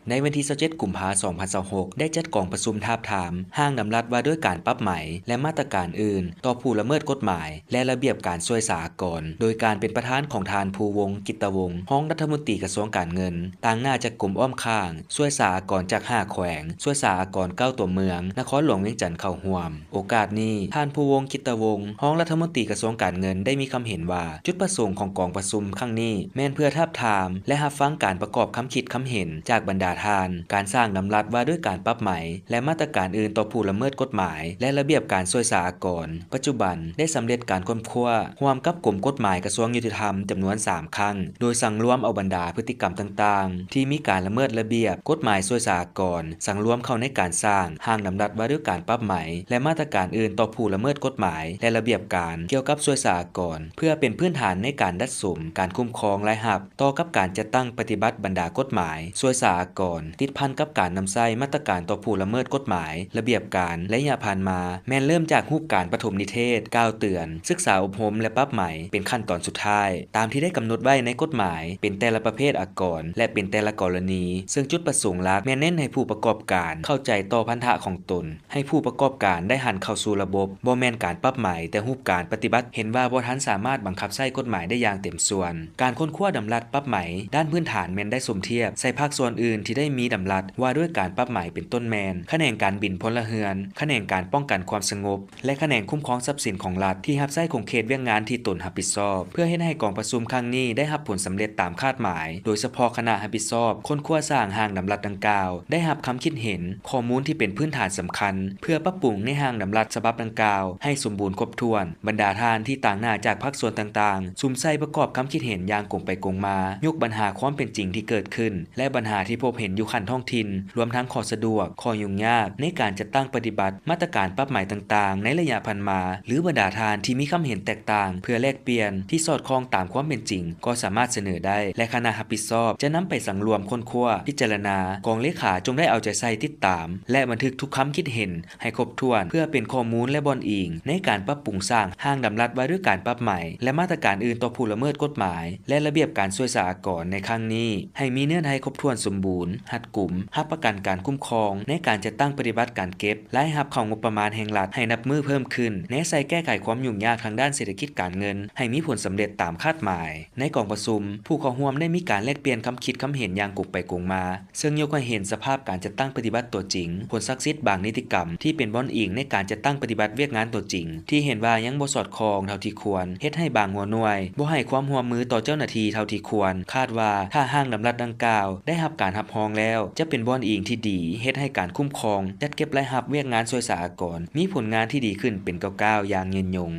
ໃນວັນທີຊາວເຈັດ ກຸມພາ ສອງພັນຊາວຫົກ ໄດ້ຈັດກອງປະຊຸມທາບທາມຮ່າງດຳລັດວ່າດ້ວຍການປັບໃໝ ແລະ ມາດຕະການອື່ນຕໍ່ຜູ້ລະເມີດກົດໝາຍ ແລະ ລະບຽບການຊ່ວຍສາອາກອນ ໂດຍການເປັນປະທານຂອງທ່ານ ພູວົງ ກິດຕະວົງ ຮອງລັດຖະມົນຕີກະຊວງການເງິນ, ຕາງໜ້າຈາກກົມອ້ອມຂ້າງ ຊ່ວຍສາອາກອນຈາກຫ້າແຂວງ, ຊ່ວຍສາອາກອນເກົ້າຕົວເມືອງ, ນະຄອນຫຼວງວຽງຈັນເຂົ້າຮ່ວມ. ໂອກາດນີ້, ທ່ານ ພູວົງ ກິດຕະວົງ ຮອງລັດຖະມົນຕີກະຊວງການເງິນ ໄດ້ມີຄຳເຫັນວ່າ ຈຸດປະສົງຂອງກອງປະຊຸມຄັ້ງນີ້ ແມ່ນເພື່ອທາບທາມ ແລະ ຮັບຟັງການປະກອບຄຳຄິດຄຳເຫັນຈາກບັນດາທ່ານ, ການສ້າງດຳລັດວ່າດ້ວຍການປັບໃໝ ແລະ ມາດຕະການອື່ນຕໍ່ຜູ້ລະເມີດກົດໝາຍ ແລະ ລະບຽບການຊ່ວຍສາອາກອນ ປັດຈຸບັນໄດ້ສຳເລັດການຄົ້ນຄວ້າຮ່ວມກັບກົມກົດໝາຍກະຊວງຍຸຕິທຳຈຳນວນສາມຄັ້ງ, ໂດຍສັງລວມເອົາບັນດາພຶດຕິກຳຕ່າງໆ ທີ່ມີການລະເມີດລະບຽບກົດໝາຍຊ່ວຍສາອາກອນ ສັງລວມເຂົ້າໃນການສ້າງຮ່າງດຳລັດວ່າດ້ວຍການປັບໃໝ ແລະ ມາດຕະການອື່ນຕໍ່ຜູ້ລະເມີດກົດໝາຍ ແລະ ລະບຽບການກ່ຽວກັບຊ່ວຍສາອາກອນ ເພື່ອເປັນພື້ນຖານໃນການດັດສົມການຄຸ້ມຄອງລາຍຮັບ ຕໍ່ກັບການຈັດຕັ້ງປະຕິບັດບັນດາກົດໝາຍຊ່ວຍສາອາກອນ ຕິດພັນກັບການນຳໃຊ້ມາດຕະການຕໍ່ຜູ້ລະເມີດກົດໝາຍ, ລະບຽບການໄລຍະຜ່ານມາ ແມ່ນເລີ່ມຈາກຮູບການປະຖົມນິເທດ, ກ່າວເຕືອນ, ສຶກສາອົບຮົມ ແລະ ປັບໃໝ ເປັນຂັ້ນຕອນສຸດທ້າຍ ຕາມທີ່ໄດ້ກຳນົດໄວ້ໃນກົດໝາຍ ເປັນແຕ່ລະປະເພດອາກອນ ແລະ ເປັນແຕ່ລະກໍລະນີ, ເຊິ່ງຈຸດປະສົງຫຼັກແມ່ນເນັ້ນໃຫ້ຜູ້ປະກອບການເຂົ້າໃຈຕໍ່ພັນທະຂອງຕົນ, ໃຫ້ຜູ້ປະກອບການໄດ້ຫັນເຂົ້າສູ່ລະບົບ, ບໍ່ແມ່ນການປັບໃໝແຕ່ຮູບການປະຕິບັດ ເຫັນວ່າບໍ່ທັນສາມາດບັງຄັບໃຊ້ກົດໝາຍໄດ້ຢ່າງເຕັມສ່ວນ. ການຄົ້ນຄວ້າດຳລັດປັບໃໝດ້ານພື້ນຖານແມ່ນໄດ້ສົມທຽບໃສ່ພາກສ່ວນອື່ນທີ່ໄດ້ມີດຳລັດວ່າດ້ວຍການປັບໃໝ ເປັນຕົ້ນແມ່ນ ຂະແໜງການບິນພົນລະເຮືອນ, ຂະແໜງການປ້ອງກັນຄວາມສະຫງົບ ແລະ ຂະແໜງຄຸ້ມຄອງຊັບສິນຂອງລັດທີ່ຮັບໃຊ້ຂົງເຂດວຽກງານທີ່ຕົນຮັບຜິດຊອບ ເພື່ອເຮັດໃຫ້ກອງປະຊຸມຄັ້ງນີ້ໄດ້ຮັບຜົນສຳເລັດຕາມຄາດໝາຍ, ໂດຍສະເພາະຄະນະຮັບຜິດຊອບຄົ້ນຄວ້າສ້າງຮ່າງດຳລັດດັ່ງກ່າວ ໄດ້ຮັບຄຳຄິດເຫັນ, ຂໍ້ມູນທີ່ເປັນພື້ນຖານສຳຄັນ ເພື່ອປັບປຸງໃນຮ່າງດຳລັດສະບັບດັ່ງກ່າວໃຫ້ສົມບູນຄົບຖ້ວນ. ບັນດາທ່ານທີ່ຕາງໜ້າຈາກພາກສ່ວນຕ່າງໆ ສຸມໃສ່ປະກອບຄຳຄິດເຫັນຢ່າງກົງໄປກົງມາ, ຍົກບັນຫາຄວາມເປັນຈິງທີ່ເກີດຂຶ້ນ ແລະ ບັນຫາທີ່ພົບເຫັນຢູ່ຂັ້ນທ້ອງຖິ່ນ, ລວມທັງຂໍ້ສະດວກ, ຂໍ້ຫຍຸ້ງຍາກໃນການຈັດຕັ້ງປະຕິບັດມາດຕະການປັບໃໝຕ່າງໆໃນໄລຍະຜ່ານມາ ຫຼື ບັນດາທ່ານທີ່ມີຄຳເຫັນແຕກຕ່າງ ເພື່ອແລກປ່ຽນທີ່ສອດຄ່ອງຕາມຄວາມເປັນຈິງກໍສາມາດສະເໜີໄດ້ ແລະ ຄະນະຮັບຜິດຊອບຈະນຳໄປສັງລວມຄົ້ນຄວ້າ, ພິຈາລະນາ. ກອງເລຂາຈົ່ງໄດ້ເອົາໃຈໃສ່ຕິດຕາມ ແລະ ບັນທຶກທຸກຄຳຄິດເຫັນ ໃຫ້ຄົບຖ້ວນ ເພື່ອເປັນຂໍ້ມູນ ແລະ ບ່ອນອີງໃນການປັບປຸງສ້າງຮ່າງດຳລັດວ່າດ້ວຍການປັບໃໝ ແລະ ມາດຕະການອື່ນຕໍ່ຜູ້ລະເມີດກົດໝາຍ ແລະ ລະບຽບການຊ່ວຍສາອາກອນໃນຄັ້ງນີ້ ໃຫ້ມີເນື້ອໃນຄົບຖ້ວນສົມບູນ, ຮັດກຸມ, ຮັບປະກັນການຄຸ້ມຄອງໃນການຈັດຕັ້ງປະຕິບັດການເກັບລາຍຮັບເຂົ້າງົບປະມານແຫ່ງລັດໃຫ້ນັບມື້ເພີ່ມຂຶ້ນ, ແນໃສ່ແກ້ໄຂຄວາມຫຍຸ້ງຍາກທາງດ້ານເສດຖະກິດການເງິນໃຫ້ມີຜົນສຳເລັດຕາມຄາດໝາຍ. ໃນກອງປະຊຸມ, ຜູ້ເຂົ້າຮ່ວມໄດ້ມີການແລກປ່ຽນຄຳຄິດຄຳເຫັນຢ່າງກົງໄປກົງມາ, ເຊິ່ງຍົກໃຫ້ເຫັນສະພາບການຈັດຕັ້ງປະຕິບັດຕົວຈິງ, ຜົນສັກສິດບາງນິຕິກຳທີ່ເປັນບ່ອນອີງໃນການຈັດຕັ້ງປະຕິບັດວຽກງານຕົວຈິງ ທີ່ເຫັນວ່າຍັງບໍ່ສອດຄ່ອງເທົ່າທີ່ຄວນ, ເຮັດໃຫ້ບາງຫົວໜ່ວຍບໍ່ໃຫ້ຄວາມຮ່ວມມືຕໍ່ເຈົ້າໜ້າທີ່ເທົ່າທີ່ຄວນ. ຄາດວ່າຖ້າຮ່າງດຳລັດດັ່ງກ່າວໄດ້ຮັບການຮັບຮອງແລ້ວ, ຈະເປັນບ່ອນອີງທີ່ດີເຮັດໃຫ້ການຄຸ້ມຄອງຈັດເກັບລາຍຮັບວຽກງານຊ່ວຍສາອາກອນມີຜົນງານທີ່ດີຂຶ້ນເປັນກ້າວໆຢ່າງຍືນຍົງ.